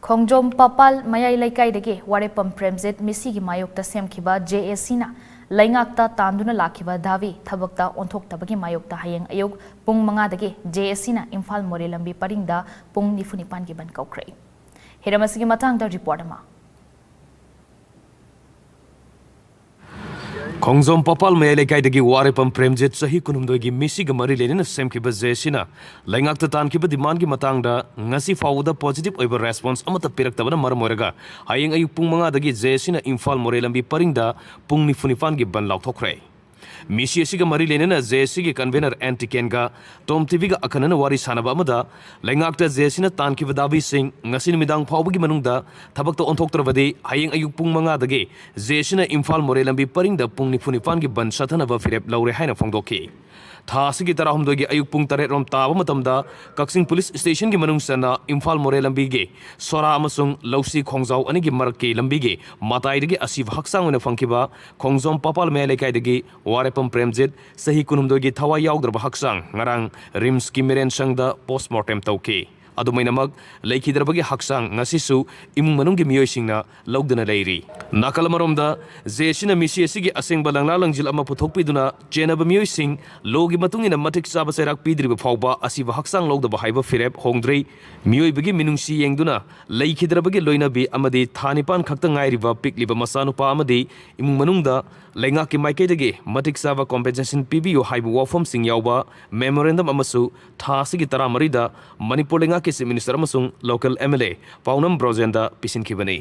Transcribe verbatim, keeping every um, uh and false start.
ꯈꯣꯡꯖꯣꯝ ꯄꯥꯄꯥꯜ ꯃꯌꯥꯏ ꯂꯩꯀꯥꯏꯗꯒꯤ ꯋꯥꯔꯦꯄꯝ ꯄ꯭ꯔꯦꯝꯖꯤꯠ ꯃꯤꯁꯤꯒꯤ ꯃꯥꯌꯣꯛꯇ ꯁꯦꯝꯈꯤꯕ ꯖꯦ ꯑꯦ ꯁꯤꯅ ꯂꯩꯉꯥꯛꯇ ꯇꯥꯟꯗꯨꯅ ꯂꯥꯛꯈꯤꯕ ꯗꯥꯕꯤ ꯊꯕꯛꯇ ꯑꯣꯟꯊꯣꯛꯇꯕꯒꯤ ꯃꯥꯌꯣꯛꯇ ꯍꯌꯦꯡ ꯑꯌꯨꯛ ꯄꯨꯡ ꯃꯉꯥꯗꯒꯤ ꯖꯦ ꯑꯦ ꯁꯤꯅ ꯏꯝꯐꯥꯜ ꯃꯣꯔꯦ ꯂꯝꯕꯤ ꯄꯔꯤꯡꯗ ꯄꯨꯡ ꯅꯤꯐꯨ ꯅꯤꯄꯥꯟꯒꯤ ꯕꯟ ꯀꯧꯈ꯭ꯔꯦ꯫ ꯍꯤꯔꯝ ꯑꯁꯤꯒꯤ ꯃꯇꯥꯡꯗ ꯔꯤꯄꯣꯔꯠ ꯑꯃ꯫ ꯈꯣꯡꯖꯣꯝ ꯄꯥꯄꯥꯜ ꯃꯌꯥꯏ ꯂꯩꯀꯥꯏꯗꯒꯤ ꯋꯥꯔꯦꯄꯝ ꯄ꯭ꯔꯦꯝꯖꯤꯠ, ꯆꯍꯤ ꯀꯨꯟꯍꯨꯝꯗꯣꯏꯒꯤ, ꯃꯤꯁꯤꯒ ꯃꯔꯤ ꯂꯩꯅꯅ ꯁꯦꯝꯈꯤꯕ ꯖꯦ ꯑꯦ ꯁꯤꯅ ꯂꯩꯉꯥꯛꯇ ꯇꯥꯟꯈꯤꯕ ꯗꯤꯃꯥꯟꯒꯤ ꯃꯇꯥꯡꯗ ꯉꯁꯤ ꯐꯥꯎꯕꯗ ꯄꯣꯖꯤꯇꯤꯚ ꯑꯣꯏꯕ ꯔꯦꯁꯄꯣꯟꯁ ꯑꯃꯠꯇ ꯄꯤꯔꯛꯇꯕꯅ ꯃꯔꯝ ꯑꯣꯏꯔꯒ ꯍꯌꯦꯡ ꯑꯌꯨꯛ ꯄꯨꯡ ꯃꯉꯥꯗꯒꯤ ꯖꯦ ꯑꯦ ꯁꯤꯅ ꯏꯝꯐꯥꯜ ꯃꯣꯔꯦ ꯂꯝꯕꯤ ꯄꯔꯤꯡꯗ ꯄꯨꯡ ꯅꯤꯐꯨ ꯅꯤꯄꯥꯟꯒꯤ ꯕꯟ ꯂꯥꯎꯊꯣꯛꯈ꯭ꯔꯦ꯫ ꯃꯤꯁꯤ ꯑꯁꯤꯒ ꯃꯔꯤ ꯂꯩꯅꯅ ꯖꯦ ꯑꯦ ꯁꯤꯒꯤ ꯀꯟꯚꯦꯅꯔ ꯑꯦꯟ ꯇꯤꯀꯦꯟꯒ ꯇꯣꯝ ꯇꯤꯚꯤꯒ ꯑꯈꯟꯅꯅ ꯋꯥꯔꯤ ꯁꯥꯟꯅꯕ ꯑꯃꯗ ꯂꯩꯉꯥꯛꯇ ꯖꯦ ꯑꯦ ꯁꯤꯅ ꯇꯥꯟꯈꯤꯕ ꯗꯥꯕꯤꯁꯤꯡ ꯉꯁꯤ ꯅꯨꯃꯤꯗꯥꯡ ꯐꯥꯎꯕꯒꯤ ꯃꯅꯨꯡꯗ ꯊꯕꯛꯇ ꯑꯣꯟꯊꯣꯛꯇ꯭ꯔꯕꯗꯤ ꯍꯌꯦꯡ ꯑꯌꯨꯛ ꯄꯨꯡ ꯃꯉꯥꯗꯒꯤ ꯖꯦ ꯑꯦ ꯁꯤꯅ ꯏꯝꯐꯥꯜ ꯃꯣꯔꯦ ꯂꯝꯕꯤ ꯄꯔꯤꯡꯗ ꯄꯨꯡ ꯅꯤꯐꯨ ꯅꯤꯄꯥꯟꯒꯤ ꯕꯟ ꯆꯠꯊꯅꯕ ꯐꯤꯔꯦꯞ ꯂꯧꯔꯦ ꯍꯥꯏꯅ ꯐꯣꯡꯗꯣꯛꯈꯤ꯫ ꯊꯥ ꯑꯁꯤꯒꯤ ꯇꯔꯥꯍꯨꯝꯗꯣꯏꯒꯤ ꯑꯌꯨꯛ ꯄꯨꯡ ꯇꯔꯦꯠ ꯔꯣꯝ ꯇꯥꯕ ꯃꯇꯝꯗ ꯀꯛꯆꯤꯡ ꯄꯨꯂꯤꯁ ꯁ꯭ꯇꯦꯁꯟꯒꯤ ꯃꯅꯨꯡ ꯆꯟꯅ ꯏꯝꯐꯥꯜ ꯃꯣꯔꯦ ꯂꯝꯕꯤꯒꯤ ꯁꯣꯔꯥ ꯑꯃꯁꯨꯡ ꯂꯧꯁꯤ ꯈꯣꯡꯖꯥꯎ ꯑꯅꯤꯒꯤ ꯃꯔꯛꯀꯤ ꯂꯝꯕꯤꯒꯤ ꯃꯇꯥꯏꯗꯒꯤ ꯑꯁꯤꯕ ꯍꯛꯆꯥꯡ ꯑꯣꯏꯅ ꯐꯪꯈꯤꯕ ꯈꯣꯡꯖꯣꯝ ꯄꯥꯄꯥꯜ ꯃꯌꯥꯏ ꯂꯩꯀꯥꯏꯗꯒꯤ ꯋꯥꯔꯦꯄꯝ ꯄ꯭ꯔꯦꯝꯖꯤꯠ, ꯆꯍꯤ ꯀꯨꯟꯍꯨꯝꯗꯣꯏꯒꯤ, ꯊꯋꯥꯏ ꯌꯥꯎꯗ꯭ꯔꯕ ꯍꯛꯆꯥꯡ ꯉꯔꯥꯡ ꯔꯤꯝꯁꯀꯤ ꯃꯤꯔꯦꯟꯁꯪꯗ ꯄꯣꯁꯃꯣꯔꯇꯦꯝ ꯇꯧꯈꯤ꯫ ꯑꯗꯨꯃꯥꯏꯅꯃꯛ, ꯂꯩꯈꯤꯗ꯭ꯔꯕꯒꯤ ꯍꯛꯆꯥꯡ ꯉꯁꯤꯁꯨ ꯏꯃꯨꯡ ꯃꯅꯨꯡꯒꯤ ꯃꯤꯑꯣꯏꯁꯤꯡꯅ ꯂꯧꯗꯨꯅ ꯂꯩꯔꯤ꯫ ꯅꯥꯀꯜ ꯑꯃꯔꯣꯝꯗ, ꯖꯦ ꯑꯦ ꯁꯤꯅ ꯃꯤꯁꯤ ꯑꯁꯤꯒꯤ ꯑꯁꯦꯡꯕ ꯂꯪꯂꯥ ꯂꯪꯖꯤꯜ ꯑꯃ ꯄꯨꯊꯣꯛꯄꯤꯗꯨꯅ ꯆꯦꯟꯅꯕ ꯃꯤꯑꯣꯏꯁꯤꯡ ꯂꯣꯒꯤ ꯃꯇꯨꯡ ꯏꯟꯅ ꯃꯇꯤꯛ ꯆꯥꯕ ꯆꯩꯔꯥꯛ ꯄꯤꯗ꯭ꯔꯤꯕ ꯐꯥꯎꯕ ꯑꯁꯤꯕ ꯍꯛꯆꯥꯡ ꯂꯧꯗꯕ ꯍꯥꯏꯕ ꯐꯤꯔꯦꯞ ꯍꯣꯡꯗ꯭ꯔꯤ꯫ ꯃꯤꯑꯣꯏꯕꯒꯤ ꯃꯤꯅꯨꯡꯁꯤ ꯌꯦꯡꯗꯨꯅ ꯂꯩꯈꯤꯗ꯭ꯔꯕꯒꯤ ꯂꯣꯏꯅꯕꯤ ꯑꯃꯗꯤ ꯊꯥ ꯅꯤꯄꯥꯟ ꯈꯛꯇ ꯉꯥꯏꯔꯤꯕ ꯄꯤꯛꯂꯤꯕ ꯃꯆꯥꯅꯨꯄꯥ ꯑꯃꯗꯤ ꯏꯃꯨꯡ ꯃꯅꯨꯡꯗ ꯂꯩꯉꯥꯛꯀꯤ ꯃꯥꯏꯀꯩꯗꯒꯤ ꯃꯇꯤꯛ ꯆꯥꯕ ꯀꯣꯝꯄꯦꯟꯁꯦꯁꯟ ꯄꯤꯕꯤꯌꯨ ꯍꯥꯏꯕ ꯋꯥꯐꯝꯁꯤꯡ ꯌꯥꯎꯕ ꯃꯦꯃꯣꯔꯦꯟꯗꯝ ꯑꯃꯁꯨ ꯊꯥ ꯑꯁꯤꯒꯤ ꯇꯔꯥꯃꯔꯤꯗ ꯃꯅꯤꯄꯨꯔ ꯂꯩꯉꯥꯛꯀꯤ ꯆꯤꯐ ꯃꯤꯅꯤꯁꯇꯔ ꯑꯃꯁꯨꯡ ꯂꯣꯀꯦꯜ ꯑꯦꯝ ꯑꯦꯜ ꯑꯦ ꯄꯥꯎꯅꯝ ꯕ꯭ꯔꯣꯖꯦꯟꯗ ꯄꯤꯁꯤꯟꯈꯤꯕꯅꯤ꯫